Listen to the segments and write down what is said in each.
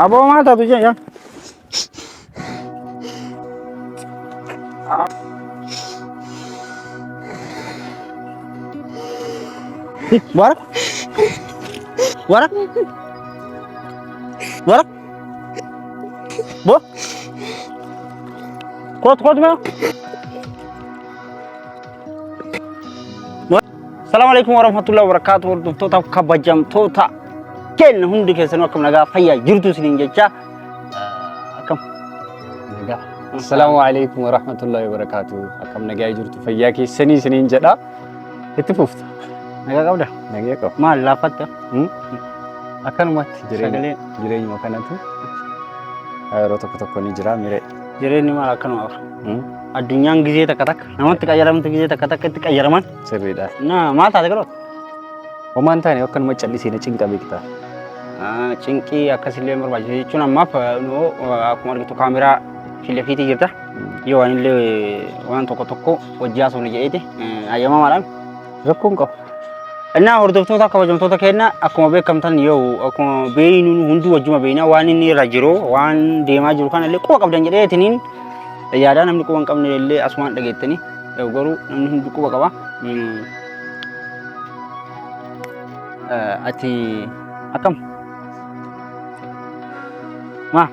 Aboo maal taatu jee yaa. Mubarak. Mubarak. Mubarak. Bo. Kootu kootu mee. Salaamu alaikum warahmatullahi wabarakatuh hordoftoota kabajamtoota keenya hundi keessanuu akkam nagaa fayyaa jirtu isiniin jecha akkam Nagaa. Assalaamu alaikum warahmatullahi wabarakatuh. Akkam nagaa jirtu fayyaa keessanii isiniin jedha. Itti fufta. Nagaa qabda? Nagaa qaba. Maal laaffatta? Akkanumatti jireenya Sagalee. Jireenyuma kanatu yeroo tokko tokko ni jira miree. Jireenyi maal akkanuma qaba. Addunyaan gizee takka takka namatti qayyaramtu gizee takka takka itti qayyaraman. Sirriidha. Na maal taate garuu? Homaa hin taane akkanuma callisee na cinqa beektaa. Cinqii akkasillee hin barbaachisu jechuun ammaaf noo akkuma argitu kaameraa fiilafiitii jirta. Yoo waan illee waan tokko tokko hojii haasofne jedheeti hayyamamaadhaan. Rakkoon qabu. Innaa hordoftoota kabajamtoota keenya akkuma beekamtan yoo akkuma beeynu hunduu wajjuma beeyna waan inni irra jiru waan deemaa jiru kana illee quba qabdan jedheetiniin yaadaa namni quba hin qabne illee asumaan dhageettanii garuu namni hundi quba qaba. Ati akkam? Maa?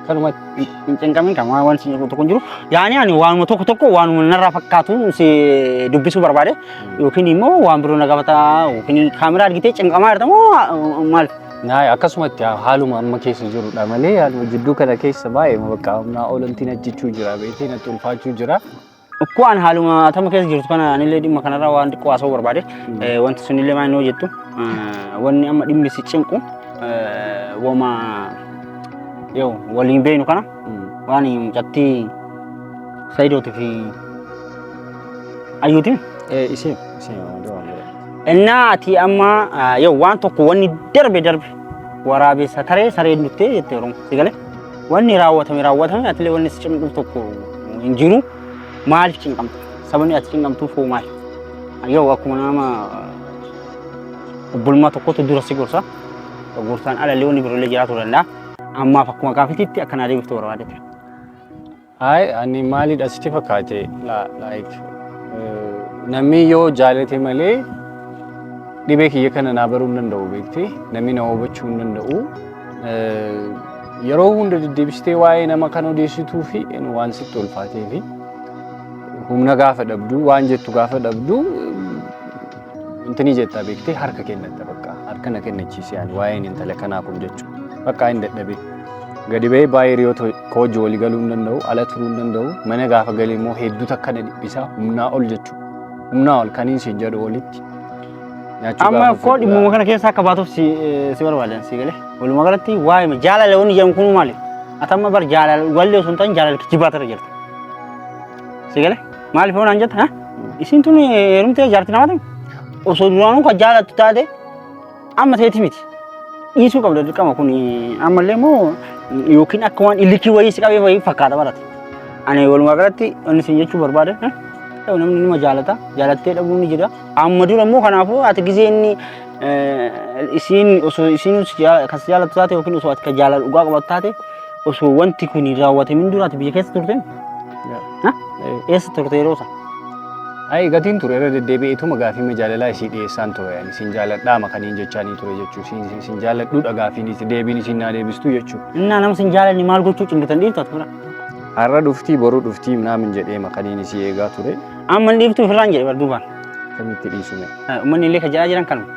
Akkanumatti. Hin cinqamin kan waan si tokko hin jiru. Yaani ani waanuma tokko tokko waanuma narraa fakkaatu si dubbisuu barbaade yookiin immoo waan biroo na gaafata yookiin kaameraa argitee cinqamaa jirta moo maal? Naay akkasumatti haaluma amma keessa jirudha malee haaluma jidduu kana keessa baay'ee bakka humnaa olantiin hojjechuu jira beektee natti ulfaachuu jira. Ukkoo an haaluma tama keessa jirtu kana anillee dhimma kanarraa waan xiqqoo haasa'uu barbaade. Wanti sunillee maal inni jettu wanni amma dhimmi si cinqu wama yoo waliin beeknu kana waan mucattii Saidootii fi Ayyuutiin. Ishee ishee waan biraa. Innaa ati amma yoo waan tokko wanni darbe darbe waraabessa taree sareen duttee jette Oromoo si galee. Wanni raawwatame raawwatame atilee wanni si cinqu tokko hin jiru. Maaliif cinqamta? Sababni ati cinqamtuuf hoo maali? Yoo akkuma nama obbolummaa tokkotu dura si gorsa. Gorsaan alallee wanni biroollee jiraachuu danda'a. Ammaaf akkuma gaafitiitti akka naa deebiftu barbaadete. Hayi ani maalidha sitti fakkaate like namni yoo jaalate malee dhibee kiyya kana naa baruu hin danda'u beekte namni na hubachuu hin danda'u. Yeroo hunda deddeebistee waa'ee nama kan odeessituu fi waan sitti ulfaatee fi humna gaafa dhabdu waan jettu gaafa dhabdu intini jettaa beektee harka kennatta bakka harka na kennachiise ani waa'een intala kanaa kun jechuudha. Bakka hin dadhabee. Gadi ba'ee baay'ee hiriyoota koo wajjin walii galuu hin danda'u ala turuu hin danda'u mana gaafa galee immoo hedduu takka na dhiphisa humnaa ol jechuudha. Humnaa ol kan hin jedhu olitti. Nyaachuu Amma gaafa koo fedhu dhimmuma kana keessa akka baatuuf si si barbaadan si galee. Walumaa galatti waa'ee jaalala wanni jedhamu kun maali? Ati amma bar jaalala wallee osoo hin ta'in jaalala kijibaa irra jirta. Si galee maaliif yoo naan jette ha? Isiin tun heerumtee jaartii namaati. Osoo duraanuu kan jaalattu taate amma teeti miti. Dhiisuu qabda dirqama kun ammallee immoo yookiin akka waan illikii wayii si qabee wayii fakkaata barate. Ani walumaa galatti wanni isin jechuu barbaade namni nima jaalata jaalattee dhabuun ni jira. Amma dura immoo kanaafuu ati gizee inni isiin osoo isiin kan si jaalattu taate yookiin osoo ati kan jaalala dhugaa qabattu taate osoo wanti kun hin raawwatamin dura ati biyya keessa turte eessa turte yeroo sana? Ayi gatiin ture irra deddeebi'eetuma gaafii jaalalaa isii dhiyeessaan ture ani sin jaaladhaa makaniin jechaanii ture jechuu sin jaaladhuudha gaafiin isii deebiin isiin naa deebistuu jechuu. Innaa nama sin jaalanne maal gochuu cinqitan dhiiftu ati bira? Har'a dhuftii boruu dhuftii naamin jedhee makaniin isii eegaa ture. Amma hin dhiiftu ofirraan jedhe bar duubaan. Akkamitti dhiisume? Uummanni illee kan jedhaa jiran kanuma.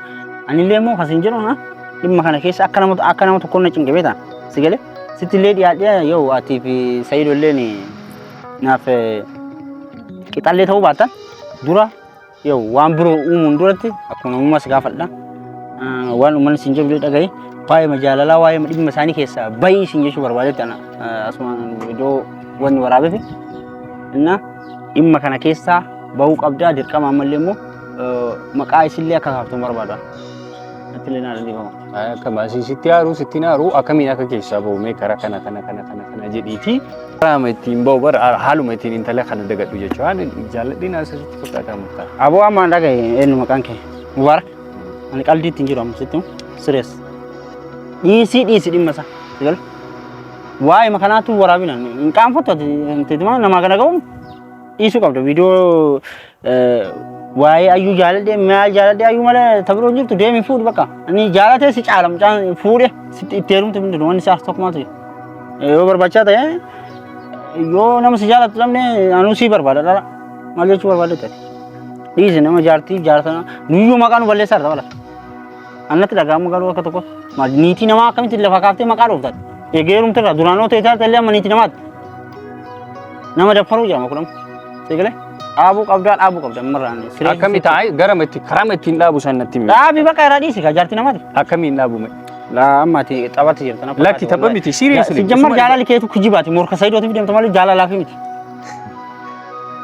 Anillee immoo kan sin jedhu ha dhimma kana keessa akka nama tokkoon na cinqe beektaa? Si galee sitti illee dhiyaadhee yoo atii fi Sa'iid illee naaf qixallee ta'uu baattan dura yoo waan biroo uumuun duratti akkuma namummaa si gaafadha. Waan uummanni sin jedhu illee dhagaye waa'ee jaalalaa waa'ee dhimma isaanii keessaa bayii sin jechuu barbaadetti ana asuma iddoo wanni waraabefi. Inna dhimma kana keessaa bahuu qabdaa dirqama ammallee immoo maqaa isillee akka kaaftu barbaada. Natti illee naa dhiifama. Akka baasii sitti haaruu sitti naaru akkamiin akka keessaa bahu mee karaa kana kana kana kana kana jedhiiti. Haaluma ittiin bahu bara haaluma ittiin intala kana dagadhu jechuudha. Waan jaalladhiin asirratti fakkaata murtaa. Aboo amma dhagaye eenyu maqaan kee? Mubaarak. Ani qalbii ittiin jiru amma sitti sirees. Dhiisii dhiisi dhimma isaa. Si galee? Waa'ee kanaatu waraabina hin qaanfattu ati teetumaa namaa kana ga'uun dhiisuu qabda. Viidiyoo waa'ee ayyuu jaaladhee maal jaaladhee ayyuu malee ta biroo hin jirtu deemi fuudhi bakka. Inni jaalatee si caala mucaan fuudhe sitti itti heerumte hundinuu wanni isaaf tokko maaltu jira. Yoo barbaachisaa ta'e yoo nama si jaalatu dhabne anuu si barbaada dhala. Maal jechuu barbaadde ta'e. Dhiisi nama jaartii jaarsa nuyyuu maqaa nu balleessaa irra bala. Annatti dhaga'amu garuu akka tokko maal niitii namaa akkamitti lafa kaaftee maqaa dhooftan. Eegee heerumte irraa duraanoo ta'e taate illee amma niitii namaatti. Nama daffaruu jedhama kun amma. Seegalee dhaabuu qabdaa dhaabuu qabda ammarraa. Akkami taa'ee gara itti karaa ittiin dhaabu san natti himi. Dhaabii bakka irraa dhiisi kaa jaartii namaati. Akkamiin dhaabu mee? Laa amma ati taphatti jirta na Lakki tapha miti seriously. Sijjammar jaalali keetu kijibaati morka sayidootiif deemta malee jaalalaafi miti.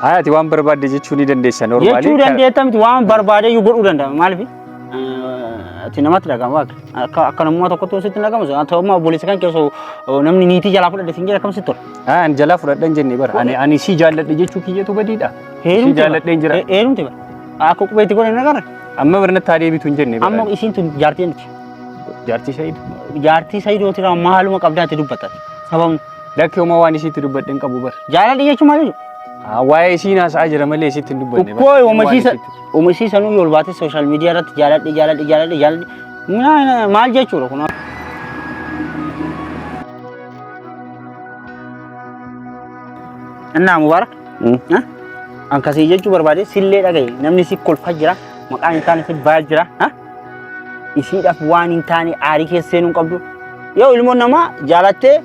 Haa ati waan barbaadde jechuu ni dandeessa normaalii. Jechuu dandeetta miti waan barbaade iyyuu godhuu danda'a maaliif ati namatti dhaga'ama waaqa akka akka namummaa tokkotti sitti hin dhaga'amu haa ta'u amma obboleessa kan keessoo namni niitii jalaa fudhate siin jedhe akkam sitti tola. Haa ani jalaa fudhadha hin jenne bara ani ani si jaalladhe jechuu kiyyatu badiidha. Si jaalladheen jira. Heerumte bara akka qubeetti godhe hin agarre. Amma barnatti haa deebitu hin jenne bara. Amma isiin tun jaartii miti. Jaartii Sa'iid. Jaartii Sa'iidootirraa maaluma qabdaa itti dubbatta sababni. Lakki homaa waan isiitti dubbadhe hin qabu bara. Jaalalli jechuun maal jechuudha? Haa, waa'ee isiin haasa'aa jira malee isitti hin dubbanne. Ukkoo uumasiisa uumasiisa nuu ol baatee sooshaal miidiyaa irratti jaaladhe jaaladhe jaaladhe jaaladhe maal jechuudha kun? Innaa Mubaarak. An kasii jechuu barbaade sillee dhagaye namni si kolfaa jira maqaan hin taane si baa jira. Isiidhaaf waan hin taane aarii keessa seenuu hin qabdu. Yoo ilmoon namaa jaalattee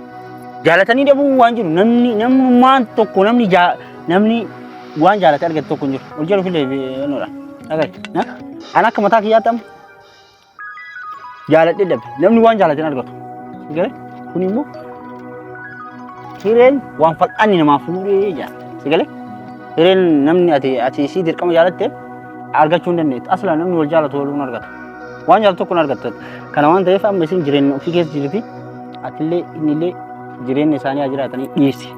jaalatanii dhabuun waan jiru namni namnummaan tokko namni jaa namni waan jaalate argate tokko hin jiru. Ol jedhu filee noodha. Dhagaye. An akka mataa kiyyaatti amma jaaladhee dhabe namni waan jaalate hin argatu. Sigale kun immoo hireen waan fal'aanni namaa fuudhee jira. Sigale hireen namni ati ati isii dirqama jaalatte argachuu hin dandeettu. Asla namni wal jaalatu wal hin argatu. Waan jaalatu tokko hin argattu. Kana waan ta'eef amma isin jireenya ofii keessa jirti. Atillee innillee jireenya isaanii haa jiraatanii dhiisi.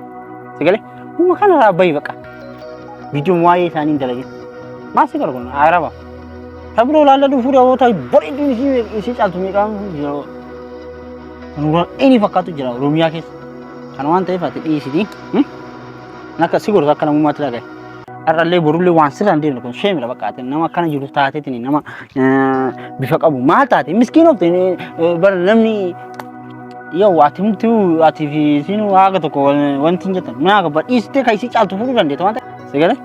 Sigale uuma kanarraa bahi baqa. Viidiyoon waa'ee isaanii hin dalagin. Maal si gargaaru araba. Ta biroo laalladhu fuudhee yoo ta'u bareeduun isii isii caaltu meeqaan jira. Kan inni fakkaatu jira Oromiyaa keessa. Kana waan ta'eef ati dhiisiti. Akka si gorsa akka namummaatti dhagaye. Har'allee borullee waan sirraa hin deemne kun sheemidha bakka ati nama akkana jiru taateetiin nama bifa qabu maal taate miskiin ofte bara namni yoo ati humtuu ati fi isiin waaqa tokko wanti hin jettan minaa qaba dhiistee kan isii caaltu fuudhuu dandeetta waan ta'eef sagalee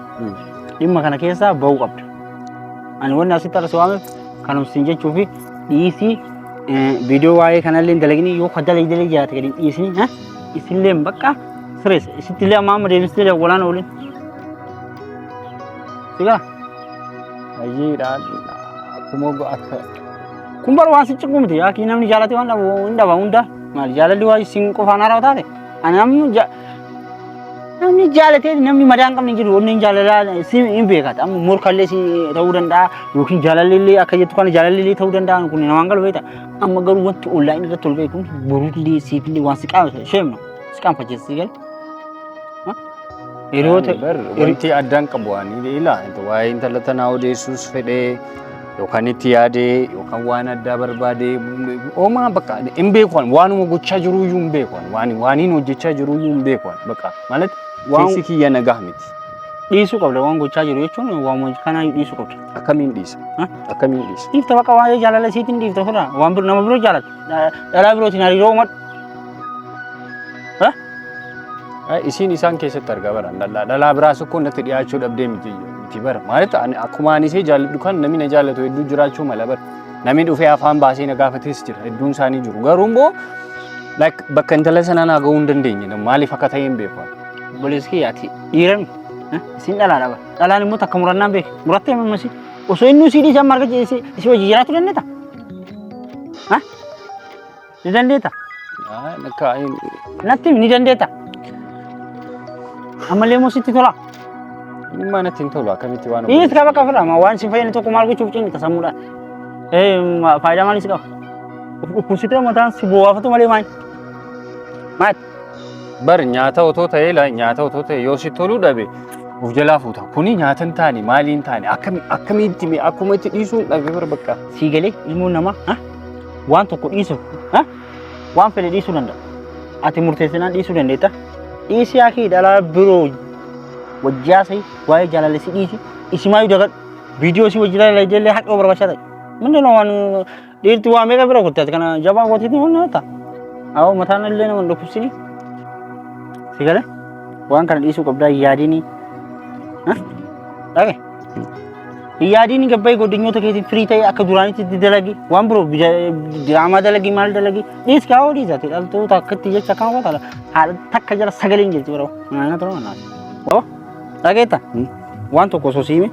dhimma kana keessaa ba'uu qabda. Ani wanni asitti har'a si waameef kanuma siin jechuu fi dhiisii viidiyoo waa'ee kanallee hin dalagini yoo ka dalagii dalagii jiraate gadi hin dhiisini isillee bakka Sirreessa. Isitti illee amma amma deebistee dawwalaan oolin. Sigaa. Hayyeedha. Akkuma akka Kun bara waan si ciqu miti. Yaakii namni jaalate waan dhabu hin dhaba hunda. Maal jaalalli waa isin qofaan haaraa taate. Ani namni namni jaalatee namni madaa hin qabne hin jiru. Onneen jaalalaa si hin beekata. Amma morkallee si ta'uu danda'a yookiin jaalalli illee akka jettu kana jaalalli illee ta'uu danda'a. Kun namaan galu beekta. Amma garuu wanti onlaayinii irratti ol ba'e kun borullee siifillee waan si qaama sheemna. Si qaanfachiisa si gale. Hiriyoota Bar wanti addaan qabu waan ilaa waa'ee intala tanaa odeessuus fedhee yookaan itti yaadee yookaan waan addaa barbaadee oomaa bakka hin beeku ani waanuma gochaa jiruyyuu hin beeku ani waan waaniin hojjechaa jiruyyuu hin beeku ani bakka ማለት Waan- keessi kiyya nagaa miti. Dhiisuu qabda waan gochaa jiru jechuun waan kanaa dhiisuu qabda. Akkamiin dhiisa? Ha? Akkamiin dhiisa? Dhiifta bakka waa'ee jaalala isiitiin dhiifta ofirraa waan biroo nama biroo jaalata. Dhalaa birootiin hariiroo uumadhu. Ay, Isiin isaan keessatti argaa bara. Dhalaa dhalaa biraas akkoo natti dhiyaachuu dhabdee miti miti bara. ማለት ani akkuma ani ishee jaalladhu kan namni na jaallatu hedduu jiraachuu mala bara. Namni dhufee afaan baasee na gaafates jira. Hedduun isaanii jiru. Garuu immoo like bakka intala sanaa naa gahuu hin dandeenye. Maaliif akka ta'e hin beeku. Obboleessi kiyya ati dhiiran isin dhalaadha bara. Dhalaan immoo takka murannaan beeke. Murattee amma si osoo inni usii dhiisee amma argache isi hojii jiraachuu dandeetta? Ha? Ni dandeetta? Akka Natti himi, ni dandeetta? Ammallee immoo sitti tola. Dhimma natti hin tolu akkamitti waan Dhiis qaba qaba firra waan si fayyadu tokko maal gochuuf cinqita sammuudhaan. Faayidaa maalii si qaba? Of dhukkubsitee mataan si boo'aafatu malee maal? Maal? Bar nyaata otoo ta'ee la nyaata otoo ta'e yoo si toluu dhabe of jalaa fuuta. Kuni nyaata hin taane maalii hin taane akkamitti mee akkuma itti dhiisuun dhabe bar bakka. Sii galee ilmoon namaa ha? waan tokko dhiisuuf waan fedhe dhiisuu danda'a. Ati murteessinaan dhiisuu dandeetta. Dhiisii akii dhalaa biroo wajjaasii waa'ee jaalala si dhiisi isimaayyuu dagadhu. Viidiyoo isii wajji ilaalaa ijoollee haqa barbaachisaa ta'e. Mindin waan dhiirti waa meeqa bira kutte ati kana jabaa gootiitii waan ta'a. Awwa mataan illee nama hin dhukkubsini. Si galee waan kana dhiisuu qabdaa hin yaadini. Dhage. Hin yaadini gabbayi godinyoota keetiin firii ta'e akka duraanitti itti dalagi waan biroo diraamaa dalagi maal dalagi dhiis kaa'uu dhiisati dhaltuu takkatti jecha kan wata haadha takka jala sagaleen jirti biroo. Naannoo tura manaa. Dhageetta? Waan tokko osoo siime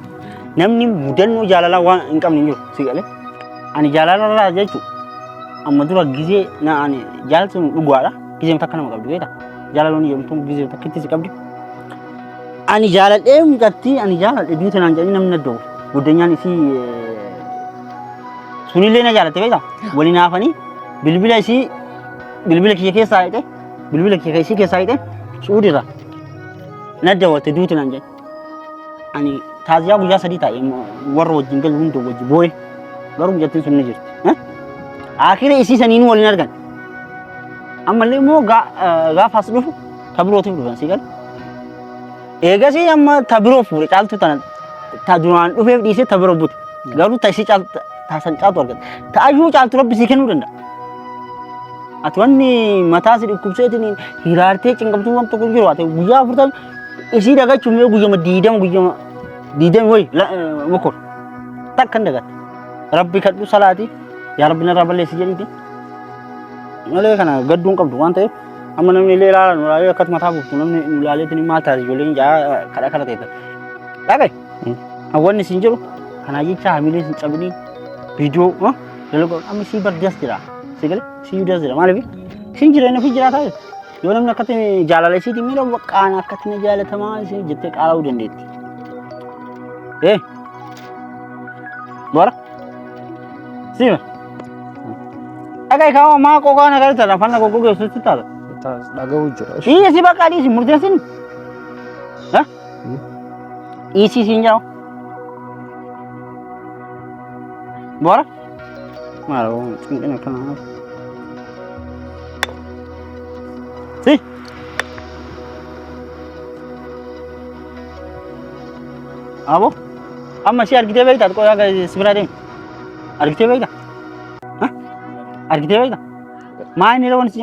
namni mudannoo jaalalaa waan hin qabne hin jiru si galee. Ani jaalalarraa jechuun amma dura gizee na ani jaalalti sun dhugaadha. Gizeen takka nama qabdi beektaa? Jaalaloon jedhamtuun gizee takkitti si qabdi. Ani jaaladhee mucattii ani jaaladhe duute naan jedhanii namni na dawwe. Guddanyaan isii sunillee na jaalatte beektaa? Waliin haafanii bilbila isii bilbila kiyya keessaa hidhe bilbila kiyya isii keessaa hidhe suudirra na dawwatte duute naan jedhe. Ani taaziyaa guyyaa sadii taa'e warra wajjin galu hunda wajji booye garuu mucattiin sun ni jirti. Akira isii saniinuu waliin argan. Ammallee immoo gaafa as dhufu ta birootiif dhufan si gala. Eegasii amma ta biroo fuudhe caaltuu tana ta duraan dhufeef dhiisee ta biroo bute. Garuu ta isii caaltu ta san caaltu argate. Ta ayyuu caaltu rabbi sii kennuu danda'a. Ati wanni mataa si dhukkubseetiin hiraartee cinqamtuu waan tokko hin jiru. Ati guyyaa afurtama isii dagachuun mee guyyama diidama guyyama diidami wayi mokor takka hin dagatte. Rabbi kadhu salaati yaa rabbi narraa balleessi jedhiiti. Malee kana gadduu hin qabdu waan ta'eef amma namni illee ilaala nu ilaalee akkatti mataa buuftu namni nu ilaaleetiin maal taate ijoolleen jaa kadha kadha ta'e. Dhagaye hawwanni siin jiru kanaa jecha hamilee sin cabinii viidiyoo dalagaa amma sii bar das jira si galee sii das jira maaliif siin jireenya ofii jiraataa jirti yoo namni akkatti jaalala isiitiin miidhamu qaana akkatti na jaalatamaa isin jettee qaala'uu dandeetti. Ee bora siima dhagaye kaawwa maa qoqaa na galta afaan na goggogee sitti taata. Dhaga'uu jira. Dhiisi bakka dhiisi murteessin. Dhiisii siin jedhamu. Bora? Maal cinqina akkana. Si. Abo. Amma si argitee beektaa qoyaa si bira deemi. Argitee beektaa? Argitee beektaa? Maa inni rawan si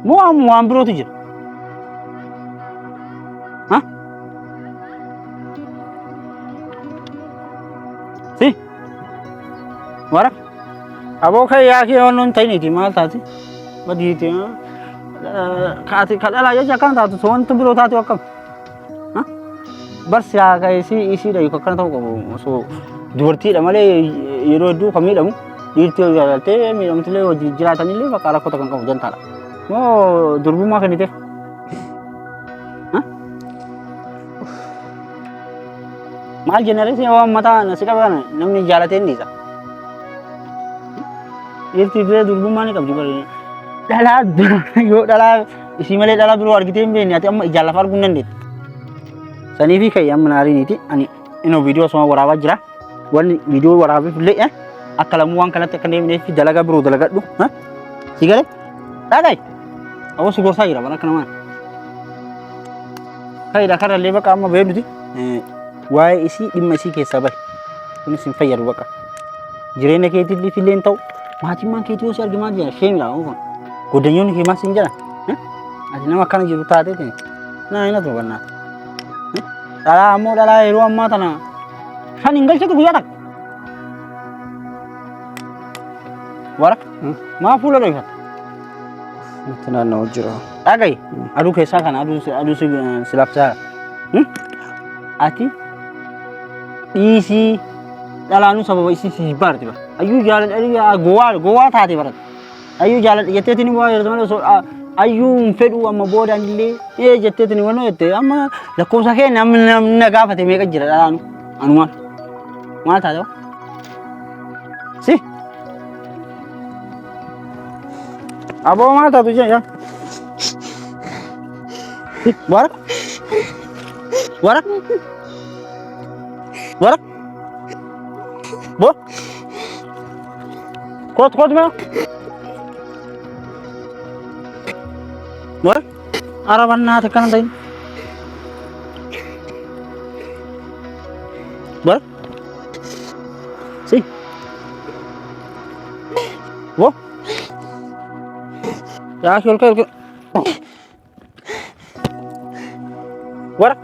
Moo amma waan birootu jira? Ha? Si? Wara? Aboo kee yaa kee waan hin ta'iniiti maal taati? Badiiti. Kaati ka dhalaa jecha akkana taatu wanta biroo taatu akkam? Bar silaa ka isii isiidha yookaan akkana ta'uu qabu osoo dubartiidha malee yeroo hedduu kan miidhamu dhiirti yoo jaalaltee miidhamtillee wajjin jiraatanillee bakka rakkoo tokko hin qabu jantaadha. Moo durbummaa kenniteef? Maal jenna ree waan mataa si qaba kana namni jaalatee hin dhiisa. Dhiirti illee durbummaa ni qabdi bari. Dhalaa yoo dhalaa isii malee dhalaa biroo argitee hin beekne ati amma ijaan lafa arguu hin dandeettu. Saniifi ka'e amma naariiniiti ani inoo viidiyoo osuma waraabaa jira. Wanni viidiyoo waraabeef illee akka lamuu waan kanatti akka hin deebineef dalagaa biroo dalagadhu. Si galee? Dhaga'i. Awwa si gorsaa jira bara akka namaan. Ka'idha karrallee bakka amma beeknuti waa'ee isii dhimma isii keessaa bahi. Kunis hin fayyadu bakka. Jireenya keetiif illee hin ta'u. Maatimmaan keetii yoo si arge maal jedha? Sheemidha kun. Goddanyoonni kee maal siin jedhan? Ati nama akkana jiru taatee naa hin atu bannaati. Dhalaa ammoo dhalaa yeroo ammaa tana shan hin galchitu guyyaa takka. Wara maa fuula dhoyfatta? Natti naanna'u jira. Dhaga'i aduu keessaa kana aduu aduu si labsaa. Ati dhiisii dhalaanuu sababa isii si jibbaarti bara. Ayyuu jaaladha gowwaa gowwaa taate barate. Ayyuu jaaladha jetteetiin waa yeroo malee osoo ayyuu hin fedhuu amma boodaan illee ee jetteetiin waan jette amma lakkoofsa kee namni namni na gaafate meeqa jira dhalaanu anumaan maal taate si aboo maal taatu jee wara wara wara bo. Kootu kootu mee. Wara. Ara bannaati akkana hin ta'in. Wara. Si. Wo. Yaa ol ka'e ol ka'e. Wara.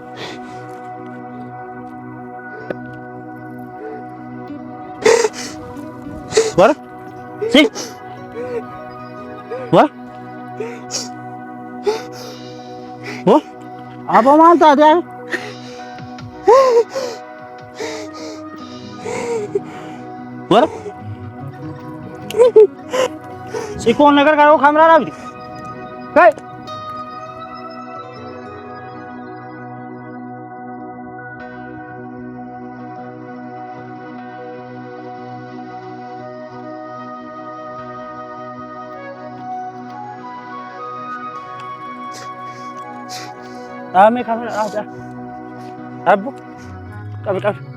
Wara. Si. Wara. Wo. Aboo maal taate yaa? Wara. Si koon na gargaaru kaameraa dhaabdi. Kai. Dhaabamee kaameraa dhaabdi. Dhaabbu. Qabi qabi.